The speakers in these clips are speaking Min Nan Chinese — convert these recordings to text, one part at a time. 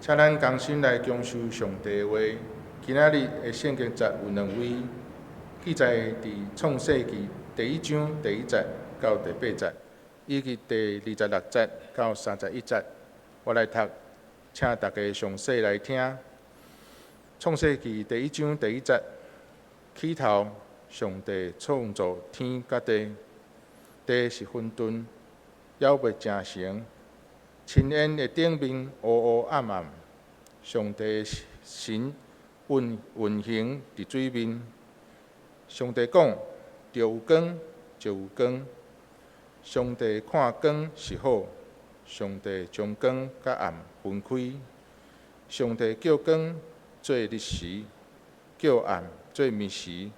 請咱同心來共受上帝的話。今仔日的聖經節有兩位，記載佇創世記第一章第一節到第八節，以及第二十六節到三十一節。我來讀，請大家詳細來聽。創世記第一章第一節，起頭，上帝創造天佮地，地是混沌，猶未成形，深淵的頂面烏烏暗暗。上帝神運運行佇水面。上帝講：著有光，就有光。上帝看光是好，上帝將光佮暗分開。上帝叫光做日時，叫暗做暝時。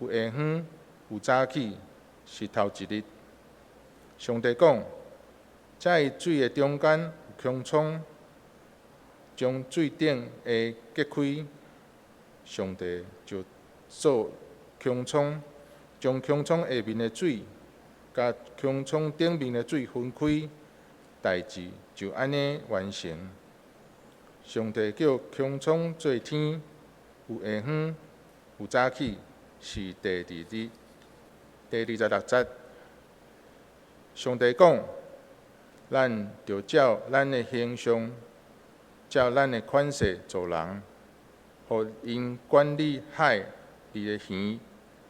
有下昏，有早起，是頭一日。上帝講：這水的中間有穹蒼，將水頂的隔開。上帝就做穹蒼，將穹蒼下面的水，佮穹蒼頂面的水分開，代誌就按呢完成。上帝叫穹蒼做天，有下昏，有早起，是第二日。第二十六節，上帝講：咱著照咱的形象，照咱的款式造人，予𪜶管理海裡的魚、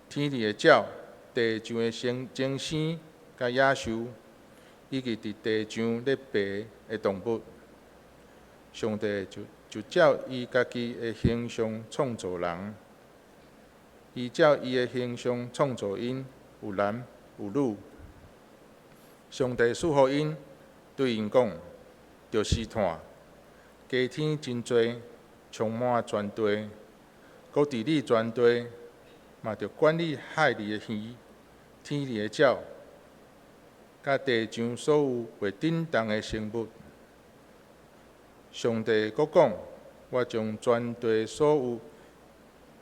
天裡的鳥、地上的生精牲佮野獸，以及佇地上咧爬的動物。上帝就就照伊家己的形象創造人，伊照伊的形象創造𪜶，有男有女。上帝賜福𪜶，對𪜶講：著生湠，加添真濟，充滿全地，閣治理全地，嘛著管理海裡的魚、天裡的鳥，佮地上所有會振動的生物。上帝閣講：我將全地所有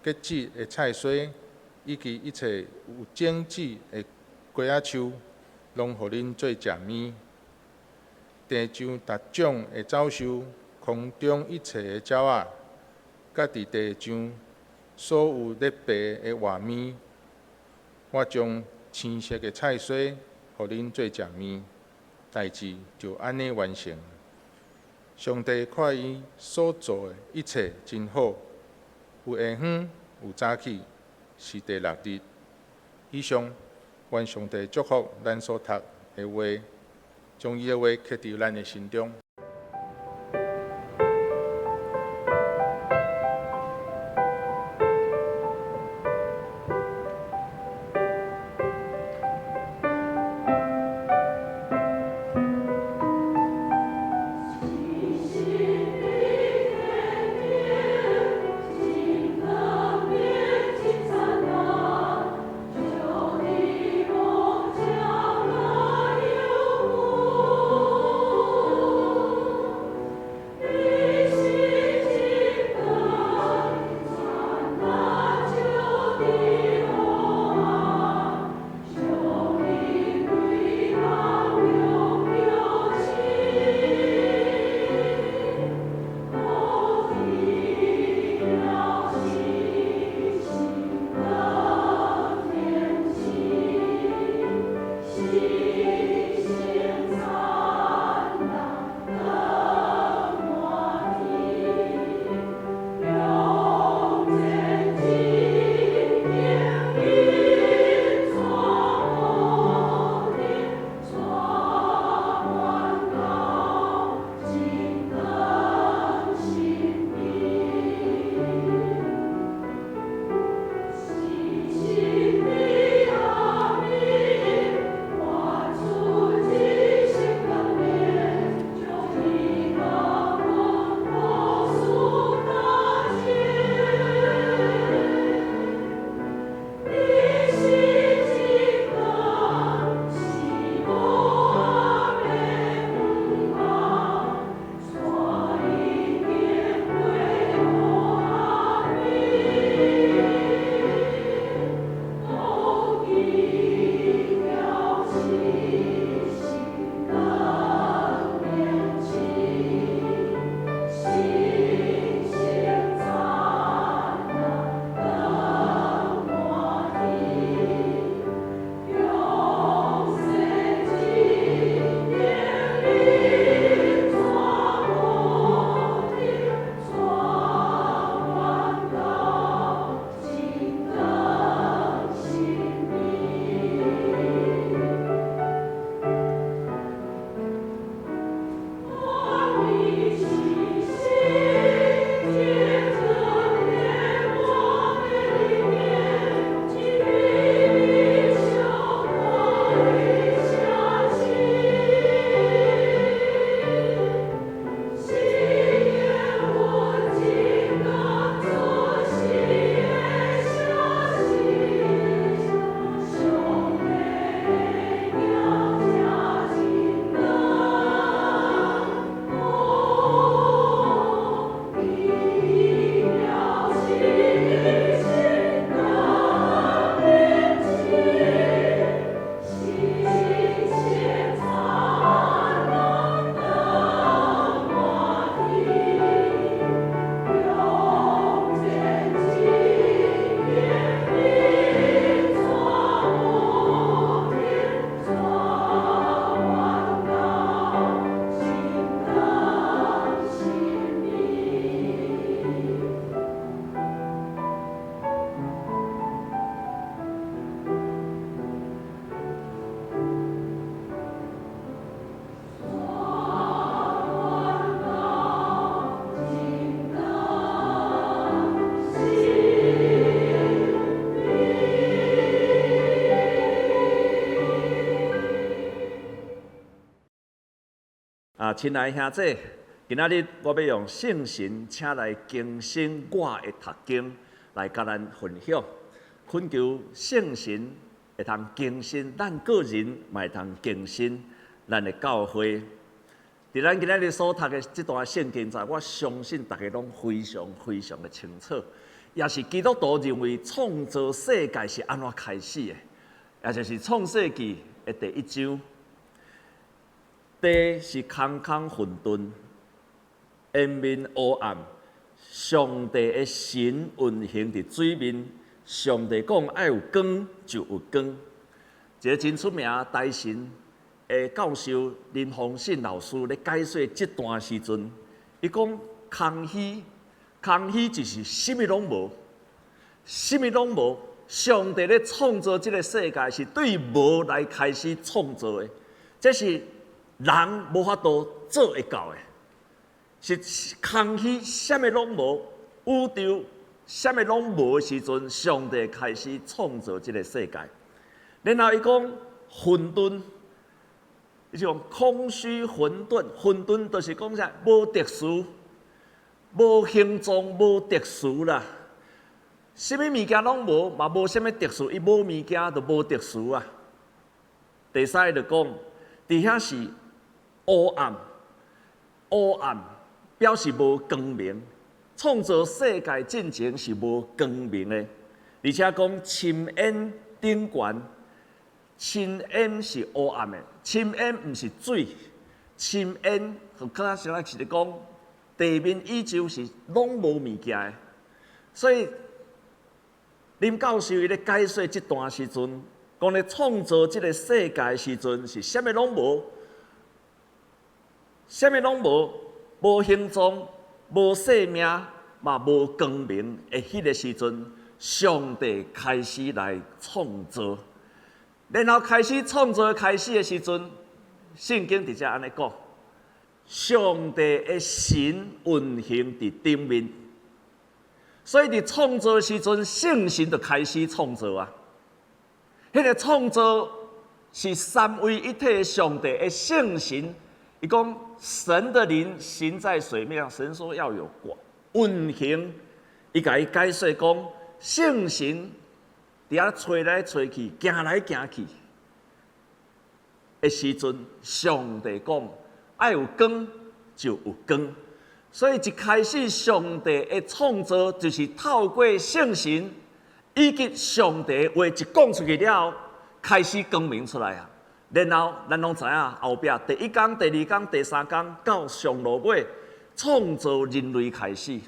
結籽的菜蔬，以及一切有種子的瓜仔樹，攏予恁做食物。地上逐種的走獸，空中一切的鳥仔，佮佇地上所有咧爬的活物，我將青色的菜蔬予恁做食物。代誌就按呢完成。上帝看伊所做的一切真好，有下昏，有早起，是第六日。以上，願上帝祝福咱所讀的話，將伊的話刻佇咱的心中。 真親愛兄姊，今仔日我欲用聖神請來更新我的讀經，來佮咱分享。懇求聖神會通更新咱個人，嘛會通更新咱的教會。佇咱今仔日所讀的這段聖經節，我相信大家攏非常非常的清楚，也是基督徒認為創造世界是按怎開始的，也就是創世記的第一章。地是空空混沌，淵面黑暗。上帝的神運行佇水面。上帝講愛有光就有光。一个真出名台神的教授林宏信老師咧解說這段時陣，伊講空虛，空虛就是啥物攏無，啥物攏無。上帝咧創造這个世界是對無來開始創造的，這是人無法度做會到的，是空虛，啥物攏無，宇宙啥物攏無的時陣，上帝開始創造這个世界。然後伊講混沌，伊就講空虛混沌，混沌就是講啥？無秩序、無形狀、無秩序啦。啥物物件攏無，嘛無啥物秩序，伊無物件就無秩序啊。第三个就講，佇遐是黑暗，黑暗表示無光明。創造世界進前是無光明的，而且講深淵頂懸，深淵是黑暗的，深淵毋是水，深淵就較像是咧講地面宇宙是攏無物件的。所以林教授伊咧解說這段時陣，講咧創造這个世界時陣是啥物攏無。啥物攏無，無形狀，無生命，嘛無光明的彼个時陣，上帝開始來創造。然後開始創造開始的時陣，聖經佇遮按呢講，上帝的神運行佇頂面，所以佇創造的時陣，聖神就開始創造啊。彼个創造是三位一體的上帝的聖神。伊講神的靈行在水面上，神說要有光運行，伊共伊解釋講聖神佇遐吹來吹去，行來行去的時陣，上帝講愛有光就有光，所以一開始上帝的創造就是透過聖神以及上帝話一講出去了後，開始光明出來啊。然後，咱攏知影後壁第一工、第二工、第三工到上落尾，創造人類開始。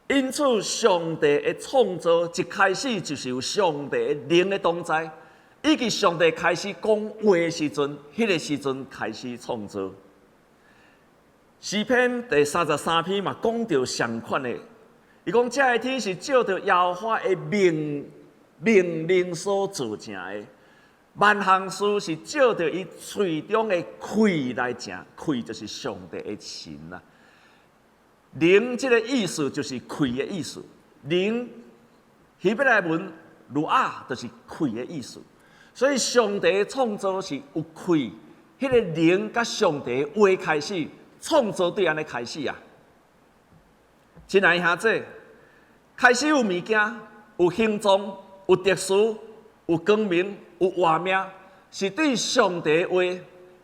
因此，上帝的創造一開始就是有上帝的靈的同在，以及上帝開始講話的時陣，彼个時陣開始創造。詩篇第三十三篇嘛講著相款的，伊講這个天是照著耶和華的命命令所造成的。萬項事是照著伊喙中的氣來成，氣就是上帝的神啊。靈這个意思就是氣的意思，靈希伯來文魯亞就是氣的意思。所以上帝創造是有氣，彼个靈佮上帝話開始創造對按呢開始啊。親愛兄姊，開始有物件，有形狀，有秩序，有光明。有活命，是對上帝話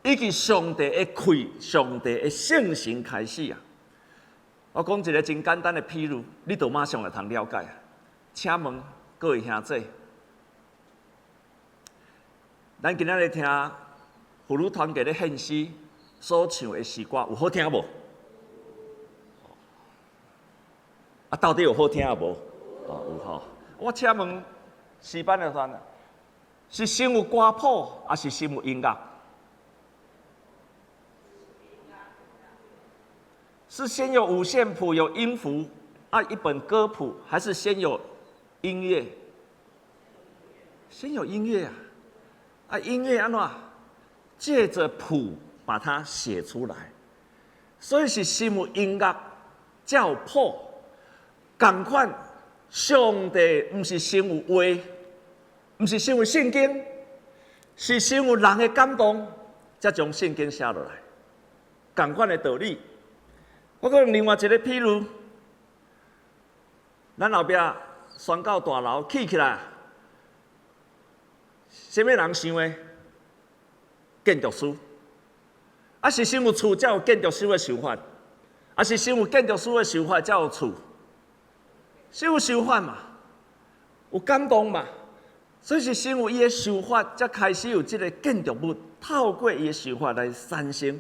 以及上帝的氣、上帝的聖神開始啊！我講一个真簡單的譬喻，你就馬上會通了解。請問各位兄姊，咱今仔日聽婦女團契咧獻詩所唱的詩歌，有好聽無？啊，到底有好聽無？哦，有吼。我請問詩班的團。是先有歌譜，抑是先有音樂？是先有五線譜、有音符啊，一本歌譜，還是先有音樂？先有音樂啊！啊，音樂按怎？借著譜把它寫出來，所以是先有音樂，才有譜。仝款，上帝毋是先有話。毋是先有聖經，是先有人的感動，才將聖經寫落來。仝款的道理。我閣用另外一个譬喻，咱後壁宣教大樓起起來，啥物人想的？建築師。啊，是先有厝才有建築師的想法，抑是先有建築師的想法才有厝？先有想法嘛，有感動嘛，所以是先有伊的想法，才開始有這个建築物，透過伊的想法來產生。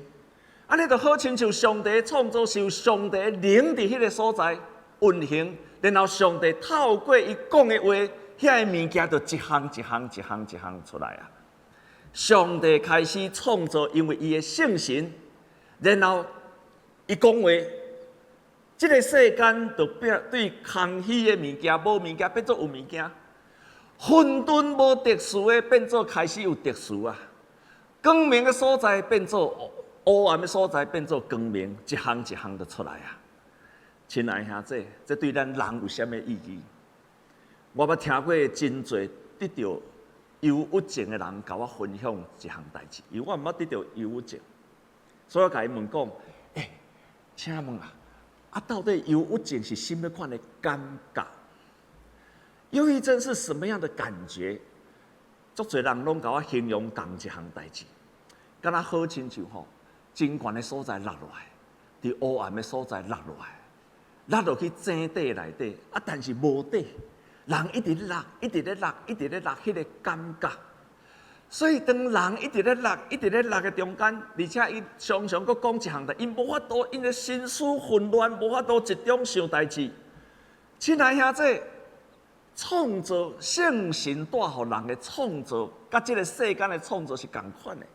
按呢就好親像上帝創造是有上帝靈佇彼个所在運行，然後上帝透過伊講的話，遐个物件就一項一項一項一項出來啊！上帝開始創造，因為伊的聖神，然後伊講話，這个世間就變對空虛的物件、無物件變做有物件，混沌無秩序的變做開始有秩序啊！光明的所在變做烏暗的所在，變做光明，一項一項就出來啊！親愛兄弟，這對咱人有啥物意義？我捌聽過真濟得著憂鬱症的人，共我分享一項代誌，因為我毋捌得著憂鬱症，所以我共伊問講：欸，請問啊，啊，到底憂鬱症是啥物款的感覺？憂鬱症是什麼樣的感覺？足濟人攏共我形容仝一項代誌，敢若好親像吼，真懸的所在落落來，佇烏暗的所在落落來，落落去井底內底，啊，但是無底，人一直落，一直咧落，一直咧落，彼个感覺。所以當人一直咧落，一直咧落的中間，而且伊常常閣講一項代，𪜶無法度，𪜶的心思混亂，無法度集中想代誌。親愛兄弟，創造聖神帶予人的創造，佮這个世間的創造是仝款的。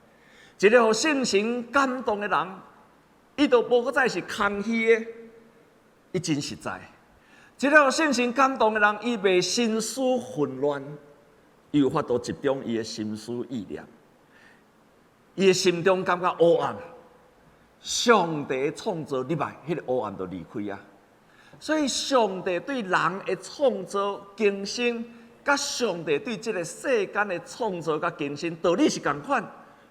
一个予聖神感動的人，伊就無閣再是空虛的，伊真實在。一个予聖神感動的人，伊袂心思混亂，伊有法度集中伊的心思意念，伊的心中感覺黑暗，上帝創造入來，彼个黑暗就離開啊。所以，上帝對人的創造更新，佮上帝對這个世間的創造佮更新，道理是仝款，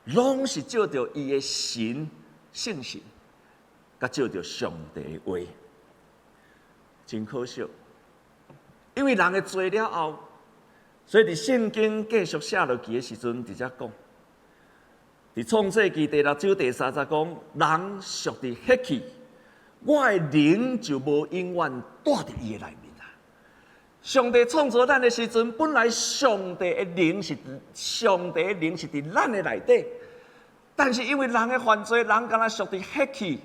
攏是藉著伊的神聖神，佮藉著上帝的話。真可惜，因為人的罪了後，所以佇聖經繼續寫落去的時陣，佇遮講，佇創世記第六章第三節講，人屬佇血氣，我的靈就無永遠蹛佇伊的內面啊。上帝創造咱的時陣，本來上帝的靈是佇咱的內底，但是因為人的犯罪，人敢若屬佇血氣，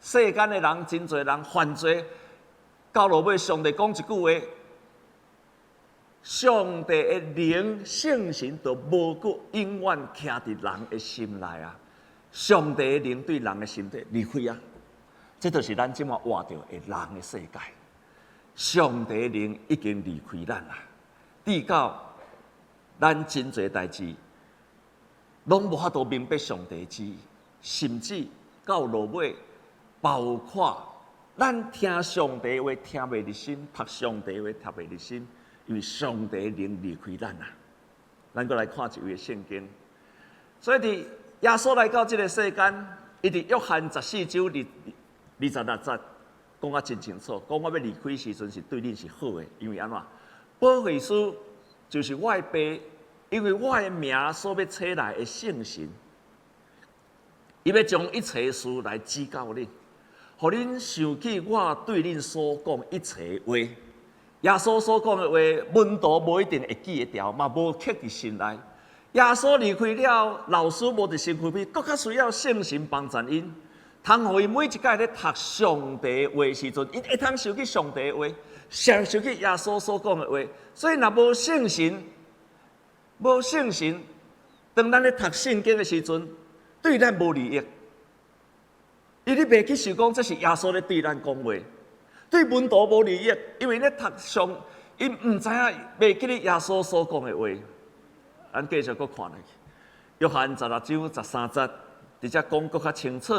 世間的人真濟人犯罪，到落尾上帝講一句話，上帝的靈聖神就無閣永遠徛佇人的心內啊！上帝的靈對人的心底離開啊！這就是咱這馬活著的人的世界。上帝的靈已經離開咱啦，直到咱真濟代誌攏無法度明白上帝旨意，甚至到落尾，包括咱聽上帝話聽袂入心，讀上帝話讀袂入心，因為上帝靈離開咱啦。咱閣來看一位聖經，所以佇耶穌來到這个世間，伊佇約翰14章26節講啊真清楚，講我欲離開時陣是對恁是好的，因為按怎？保惠師就是我的爸，因為我的名所欲差來的聖神，伊欲將一切事來指教恁，予恁想起我對恁所講一切話。耶穌所講的話，門徒無一定會記會牢，嘛無刻佇心內。耶穌離開了，老師無佇身軀邊，閣較需要聖神幫助𪜶。通予伊每一擺咧讀上帝話時陣，𪜶會通想起上帝話，想想起耶穌所講的話。所以，若無聖神，無聖神，當咱咧讀聖經的時陣，對咱無利益。因為你袂去想講，這是耶穌咧對咱講話，對門徒無利益，因為咧讀上，𪜶毋知影，袂記得耶穌所講的話。咱繼續閣看落去，約翰16章13節，佇遮講閣較清楚。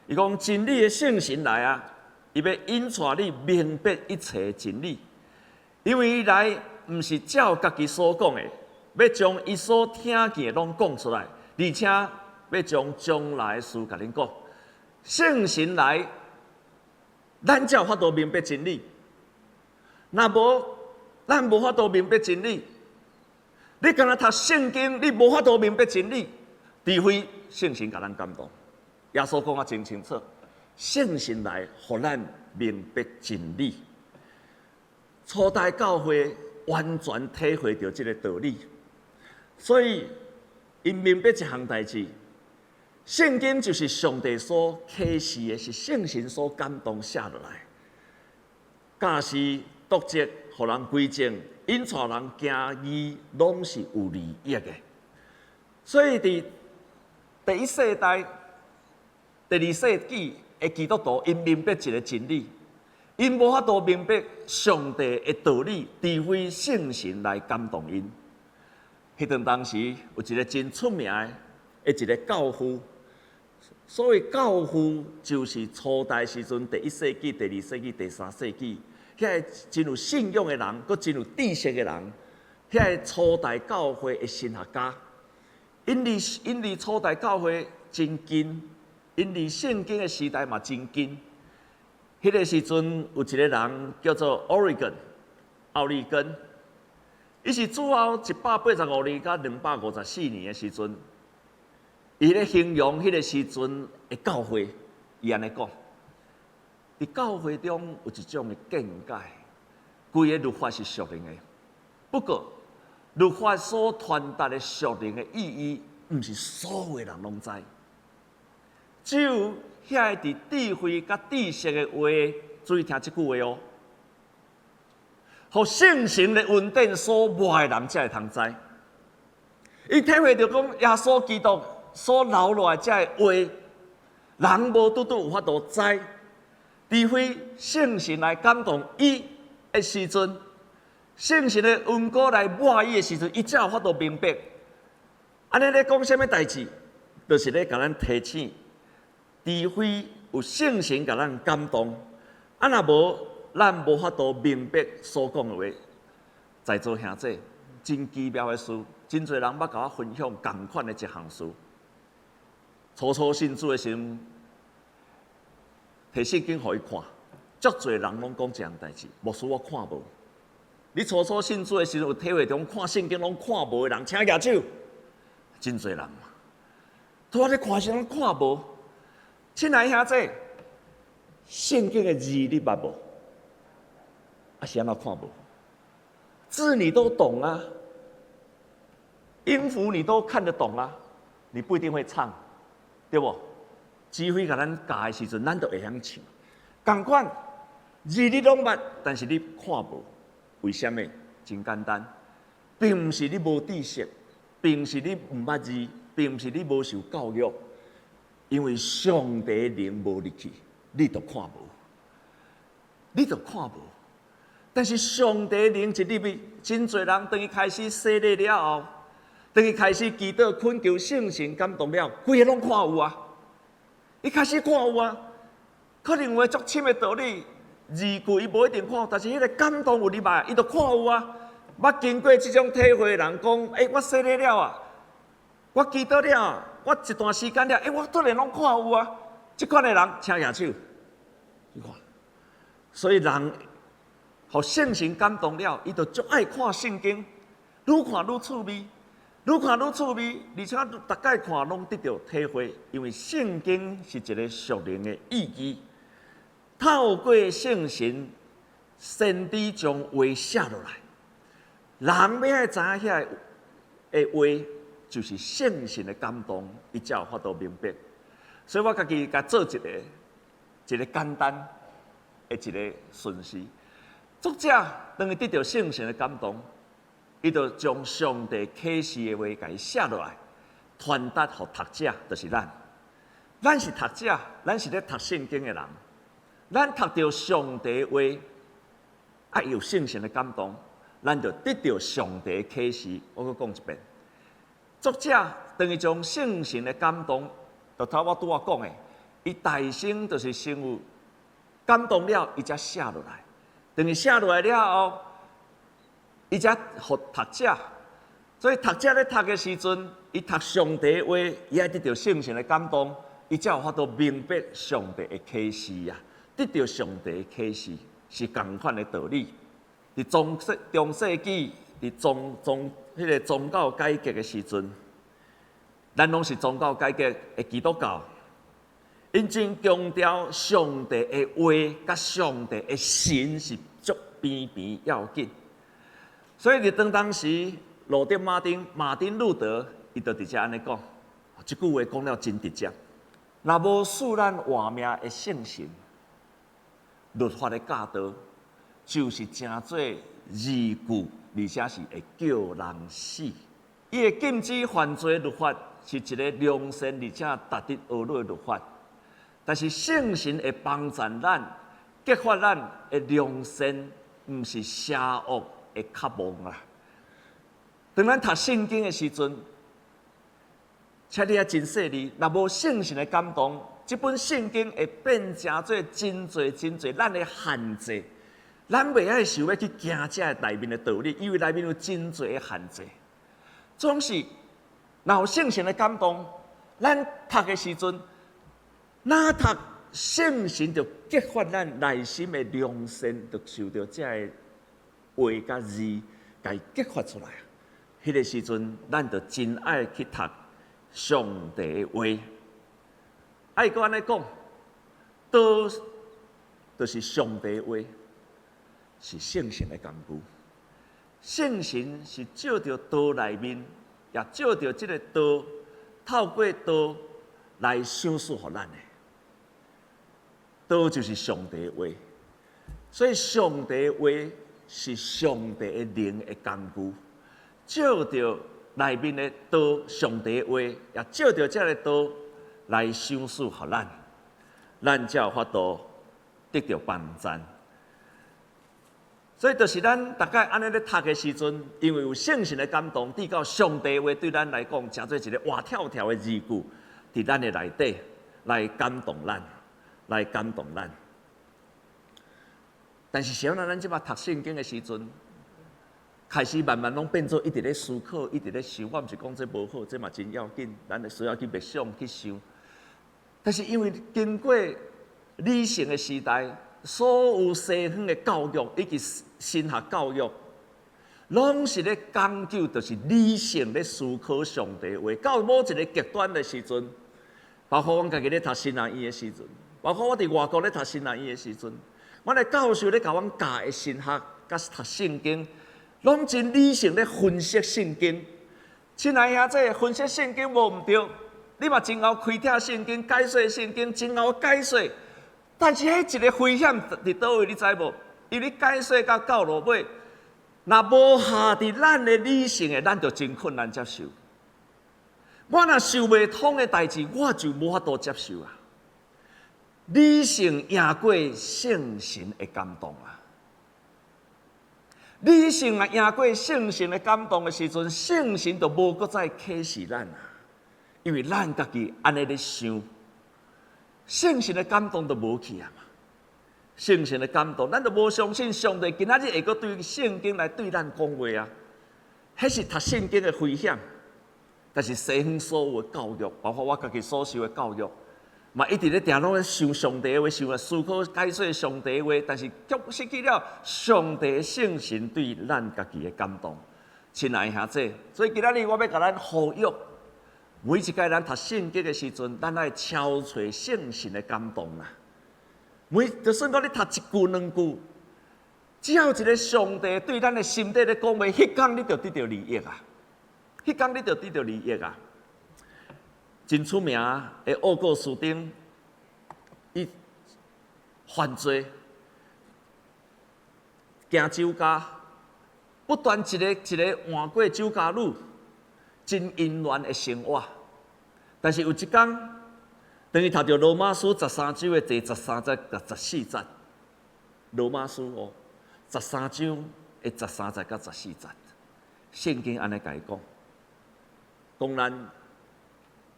伊講真理的聖神來啊，伊欲引帶你明白一切真理，因為伊來毋是照家己所講的，欲將伊所聽見的攏講出來，而且欲將將來的事共恁講。聖神來，咱才有法度明白真理。若無，咱無法度明白真理。你干焦讀聖經，你無法度明白真理，除非聖神共咱感動。耶穌講啊真清楚，聖神來，予咱明白真理。初代教會完全體會著這個道理，所以𪜶明白一項代誌。聖經就是上帝所啟示的，是聖神所感動寫落來。教示、督責，予人歸正，引帶人行義，攏是有利益的。所以佇第一世代、第二世紀的基督徒，𪜶明白一個真理，𪜶無法度明白上帝的道理，除非聖神來感動𪜶。彼陣當時有一個真出名的一個教父。所謂教父，就是初代時陣第一世紀、第二世紀、第三世紀，遐個真有信仰的人，閣真有知識的人，遐個初代教會的神學家，𪜶離初代教會真近，𪜶離聖經的時代嘛真近。彼個時陣有一個人叫做 Origen 奧利根，伊是主後185年到254年的時陣。伊咧形容彼個時陣的教會，伊按呢講：佇教會中有一種的見解，規個律法是屬靈的，不過律法所傳達的屬靈的意義，毋是所有人攏知。只有遐個佇智慧佮知識的話，注意聽這句話哦。予聖神的恩典所抹的人才會通知。伊體會著講耶穌基督所留落來這个話，人無拄拄有法度知，除非聖神來感動伊的時陣，聖神的恩膏來抹伊的時陣，伊才有法度明白。按呢咧講啥物代誌，就是咧共咱提醒，除非有聖神共咱感動，啊若無，咱無法度明白所講的話。在座兄弟，真奇妙的事，真濟人捌共我分享仝款的一項事。初初信主的時陣，提聖經予伊看，足濟人攏講這項代誌，牧師我看無。你初初信主的時陣有體會著看聖經攏看無的人，請舉手。真濟人嘛，拄仔咧看時攏看無。親愛兄弟，聖經的字你捌無？啊是按怎看無？字你都懂啊，音符你都看得懂啊，你不一定會唱。對無？指揮共咱教的時陣，咱就會曉唱。仝款字你攏捌，但是你看無，為啥物？真簡單，並毋是你無知識，並毋是你毋捌字，並毋是你無受教育，因為上帝靈無入去，你就看無，你就看無。但是上帝靈一入去，真濟人當伊開始洗禮了後，當伊開始祈禱懇求聖神感動了，規个攏看有啊！伊開始看有啊，可能有的足深的道理，字句伊無一定看有，但是彼個感動有入來，伊就看有啊。捌經過這種體會的人講：欸，我洗禮了啊，我祈禱了，我一段時間了，欸，我突然攏看有啊。這款的人，請舉手，你看，所以人予聖神感動了，伊就足愛看聖經，愈看愈趣味。愈看愈趣味，而且逐擺看攏得著體會，因為聖經是一個屬靈的意義。透過聖神，先知將話寫落來，人欲愛知影遐个話，就是聖神的感動，伊才有法度明白。所以我家己共做一個簡單的一個順序。作者當伊得著聖神的感動，伊就將上帝啟示的話共伊寫落來，傳達予讀者，就是咱。咱是讀者，咱是咧讀聖經的人。咱讀著上帝話，啊，有聖神的感動，咱就得著上帝啟示。我閣講一遍，作者當伊將聖神的感動，就頭我拄仔講的，伊大先就是先有感動了，伊才寫落來。當伊寫落來了後，伊才予讀者，所以讀者咧讀的時陣，伊讀上帝話，伊愛得著聖神的感動，伊才有法度明白上帝的啟示啊，得著上帝的啟示是仝款的道理。佇中世紀，佇宗宗彼个宗教改革的時陣，咱攏是宗教改革的基督教，𪜶真強調上帝的話佮上帝的神是足邊邊要緊。所以佇當時，路德馬丁、馬丁路德，伊就直接按呢講，這句話講了真直接。若無賜咱活命的聖神，律法的教導，就是成做字句，而且是會叫人死。伊會禁止犯罪律法是一个良善而且值得學的律法，但是聖神會幫助咱，激發咱的良善，毋是邪惡的渴望啊。當咱讀聖經的時陣，請你愛真細膩，若無聖神的感動，這本聖經會變成做真濟真濟咱的限制。咱袂愛想欲去行這內面的道理，因為內面有真濟的限制。總是若有聖神的感動，咱讀的時陣，若讀聖神就激發咱內心的良善，就受著這个話佮字，共伊激發出來。彼个時陣，咱就真愛去讀上帝的話。愛閣按呢講，道就是上帝的話，是聖神的工具。聖神是藉著道內面，也藉著這个道，透過道來賞賜予咱的。道就是上帝的話，所以上帝的話是上帝的靈的工具，藉著內面的道，上帝的話，也藉著這个道來賞賜予咱，咱才有法度得著幫贊。所以，就是咱逐擺按呢咧讀的時陣，因為有聖神的感動，直到上帝話對咱來講，成做一个活跳跳的字句，佇咱的內底來感動咱，來感動咱。但是，啥人咱這擺讀聖經的時陣，開始慢慢攏變做一直咧思考，一直咧想。我毋是講這無好，這嘛真要緊，咱會需要去默想去想。但是因為經過理性的時代，所有西方的教育以及神學教育，攏是咧講究，就是理性咧思考上帝話。到某一个極端的時陣，包括阮家己咧讀神學院的時陣，包括我佇外國咧讀神學院的時陣，阮的教授咧共阮教的神學，佮讀聖經，攏真理性咧分析聖經。親愛兄弟，分析聖經無毋對，你嘛真𠢕開拓聖經、解說聖經，真𠢕解說。但是彼一个危險佇佗位，你知無？因為你解說到到落尾，若無下佇咱的理性的，咱就真困難接受。我若想袂通的代誌，我就無法度接受啊。理性贏過聖神的感動啊！理性若贏過聖神的感動的時陣，聖神就無閣再啟示咱啊，因為咱家己按呢咧想。聖神的感動就無去啊嘛，聖神的感動，咱就無相信上帝今仔日會閣對聖經來對咱講話啊。彼是讀聖經的危險，但是西方所有的教育，包括我家己所受的教育，嘛一直咧定攏咧想上帝的話，想來思考解說上帝的話，但是卻失去了上帝聖神對咱家己的感動。親愛兄弟，所以今仔日我欲共咱呼籲。每一擺咱讀聖經的時陣，咱愛敲揣聖神的感動啊！每就算講你讀一句兩句，只要一个上帝對咱的心底咧講話，彼工你就得著利益啊！彼工你就得著利益啊！真出名的奧古斯丁，伊犯罪，行酒駕，不斷一个一个換過酒駕女。真淫亂的生活，但是有一工，當伊讀著羅馬書十三章的第十三節佮十四節，羅馬書哦，十三章的十三節佮十四節，聖經按呢共伊講，講咱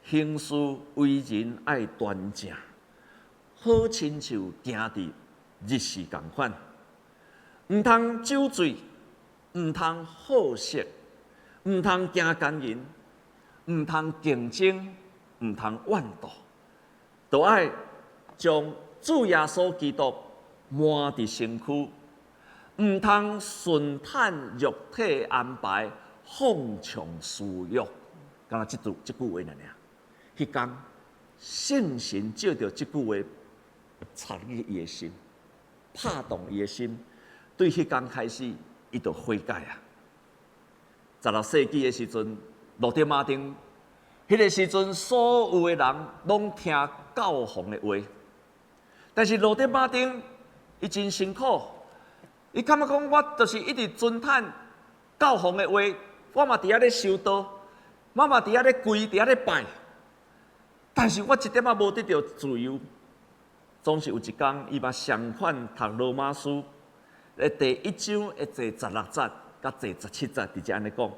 行事為人愛端正，好親像行佇日時仝款，毋通酒醉，毋通好色。毋通行姦淫，毋通競爭，毋通怨妒。都愛將主耶穌基督抹佇身軀，毋通順趁肉體安排，放縱私欲。敢若這句話爾爾。彼工聖神藉著這句話插入伊的心，拍動伊的心，對彼工開始，伊就悔改啊。16世紀的時陣，路德馬丁，彼個時陣，所有的人攏聽教皇的話，但是路德馬丁伊真辛苦，伊感覺講我就是一直遵趁教皇的話，我嘛佇遐咧修道，我嘛佇遐咧跪，佇遐咧拜，但是我一點仔無得著自由。總是有一工，伊嘛相款讀羅馬書的第一章的第16節佮第17節，直接按呢講：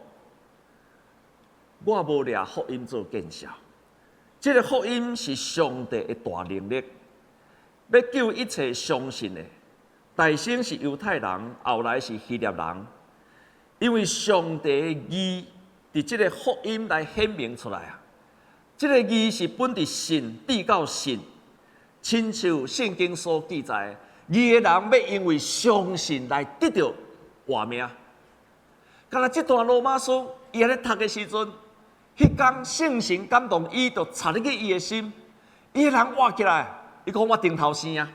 我無掠福音做見笑，這個福音是上帝的大能力，欲救一切相信的。大先是猶太人，後來是希臘人。因為上帝的義佇這個福音來顯明出來啊！這個義是本佇信，遞到信，親像聖經所記載，義的人欲因為相信來得著活命。敢若這段羅馬書，伊按呢讀的時陣，彼工聖神感動伊，就插入去伊的心，伊的人活起來。伊講我頂頭生啊！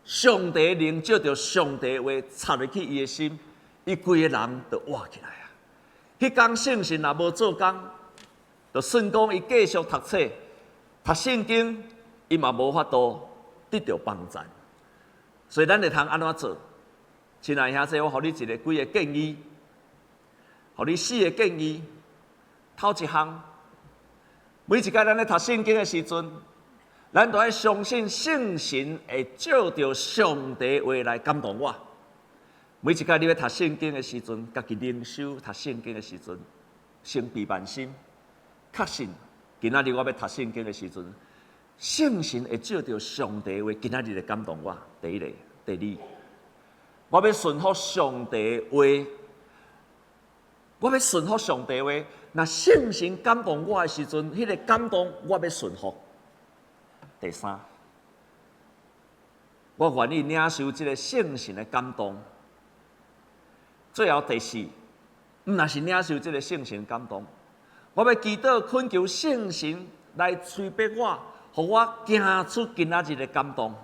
上帝靈藉著上帝話插入去伊的心，伊規个人就活起來啊！彼工聖神若無做工，就算講伊繼續讀冊、讀聖經，伊嘛無法度得著幫贊。所以咱會通按怎做？親愛兄弟，我予你一個幾個建議，予你四個建議。頭一項，每一擺咱咧讀聖經的時陣，咱都愛相信聖神會藉著上帝話來感動我。每一擺你欲讀聖經的時陣，家己靈修讀聖經的時陣，先備萬心，確信今仔日我欲讀聖經的時陣，聖神會藉著上帝話今仔日來感動我。第一個，第二，我欲順服上帝話，我欲順服上帝話。若聖神感動我的時陣，彼個感動我欲順服。第三，我願意領受這個聖神的感動。最後第四，毋但是領受這個聖神感動，我欲祈禱懇求聖神來催逼我，予我行出今仔日的感動。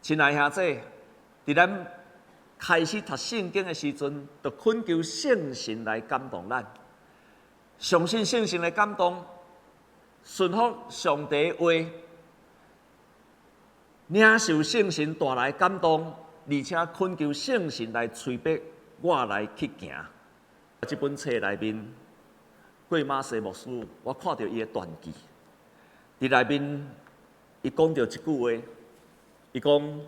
親愛兄弟，佇咱開始讀聖經的時陣，就懇求聖神來感動咱，相信聖神的感動，順服上帝話，領受聖神帶來感動，而且懇求聖神來催逼我來去行。這本冊內面，郭馬西牧師，我看著伊的傳記，佇內面伊講著一句話，伊講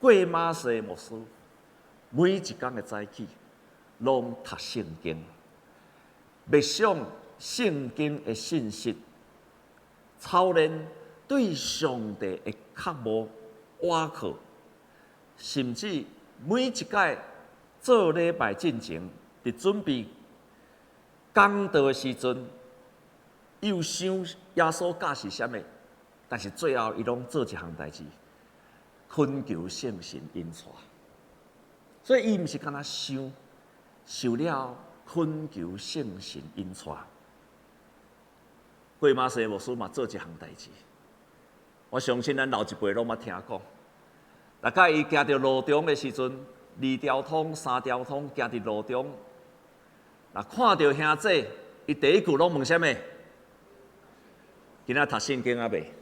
郭馬西牧師每一工的早起，攏讀聖經，默想聖經的信息，操練對上帝的渴慕倚靠，甚至每一擺做禮拜進前，佇準備講道的時陣，又想耶穌教示啥物，但是最後伊攏做一項代誌，懇求聖神引帶。所以伊毋是干焦想，想了懇求聖神引帶。郭馬西牧師嘛做一項代誌，我相信咱老一輩攏捌聽講。大概伊行佇路中的時陣，二條通、三條通，行佇路中，若看著兄弟，伊第一句攏問啥物？今仔讀聖經抑未？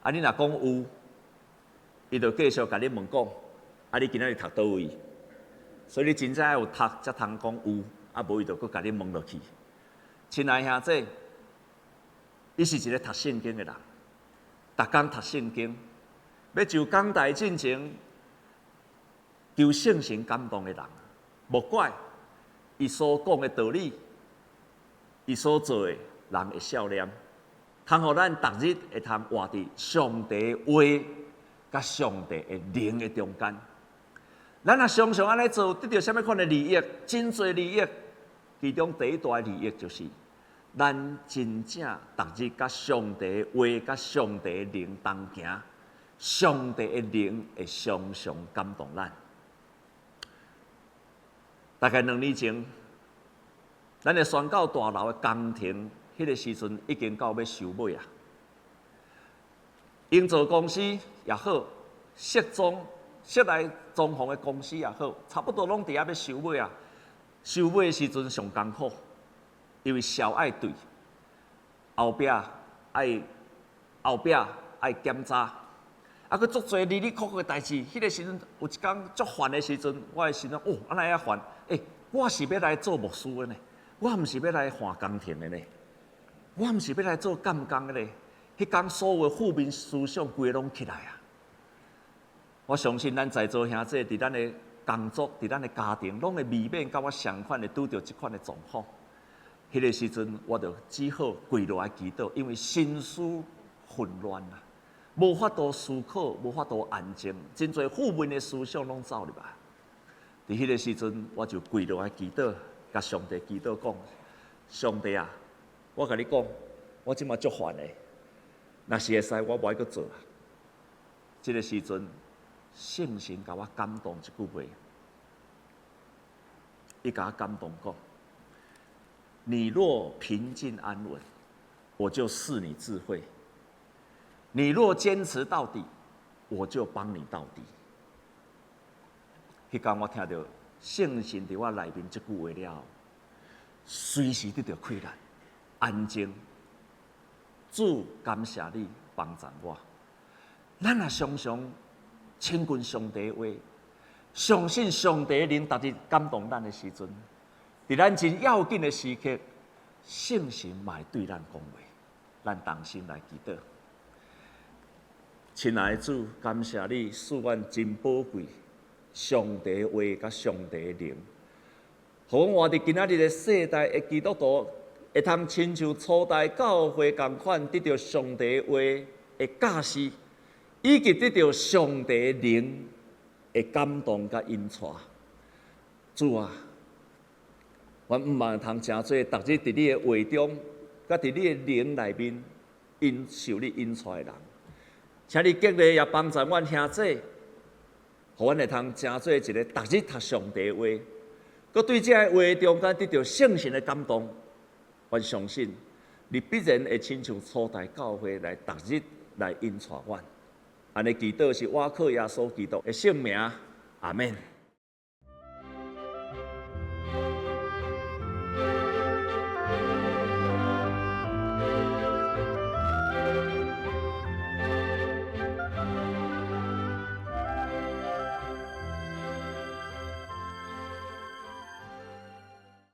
啊，你若講有，伊就繼續共你問講，啊，你今仔日讀佗位？所以你真正愛有讀，才通講有，啊，無伊就閣共你問落去。親愛兄弟，伊是一個讀聖經的人，逐工讀聖經，欲就講台進前求聖神感動的人，莫怪伊所講的道理，伊所做的，人會笑念，通予咱逐日會通活佇上帝話佮上帝的靈的中間。咱若常常按呢做，得著啥物款的利益？真濟利益，其中第一大利益就是，咱真正逐日佮上帝話、佮上帝靈同行，上帝的靈會常常感動咱。大概2年前，咱的宣教大樓的工程，彼個時陣已經到欲收尾啊。營造公司也好，設裝室內裝潢的公司也好，差不多攏佇遐欲收尾啊。收尾的時陣上艱苦，因為潲愛對，後壁愛檢查，啊，閣足濟哩哩扣扣的代誌。彼個時陣有一工足煩的時陣，我的心諗哦，按呢遐煩？欸，我是欲來做牧師的呢，我毋是欲來看工程的呢，我毋是欲來做監工的呢。彼工所有負面思想規个攏起來啊！我相信咱在座兄弟，佇咱的工作，佇咱的家庭，攏會未免佮我相款的拄著這款的狀況。彼個時陣，我就只好跪落來祈禱，因為心思混亂啊，無法度思考，無法度安靜，真濟負面的思想攏走入來。佇彼個時陣，我就跪落來祈禱，共上帝祈禱講：上帝啊，我共你講，我這馬足煩的，若是會使，我無愛閣做啊。這個時陣，聖神共我感動一句話，伊共我感動講：你若平靜安穩，我就賜你智慧；你若堅持到底，我就幫你到底。彼工我聽著聖神佇我內面這句話了，隨時得著氣力，安靜。主感謝你幫助我。咱若常常親近上帝話，相信上帝靈逐日感動咱的時陣，佇咱真要緊的時刻，聖神嘛會對咱講話，咱同心來祈禱。親愛的主，感謝你賜阮真寶貴上帝話佮上帝靈，予阮活佇今仔日的世代的基督徒，會通親像初代教會仝款，得著上帝話的教示，以及得著上帝靈的感動佮引帶。主啊，阮毋望通成做逐日佇你的話中，佮佇你的靈內面，因受你引帶的人。請你激勵也幫助阮兄弟，予阮會通成做一个逐日讀上帝話，閣對這个話中間得著聖神的感動。阮相信你必然會親像初代教會來逐日來引帶阮。按呢祈禱是倚靠耶穌基督的聖名，阿們。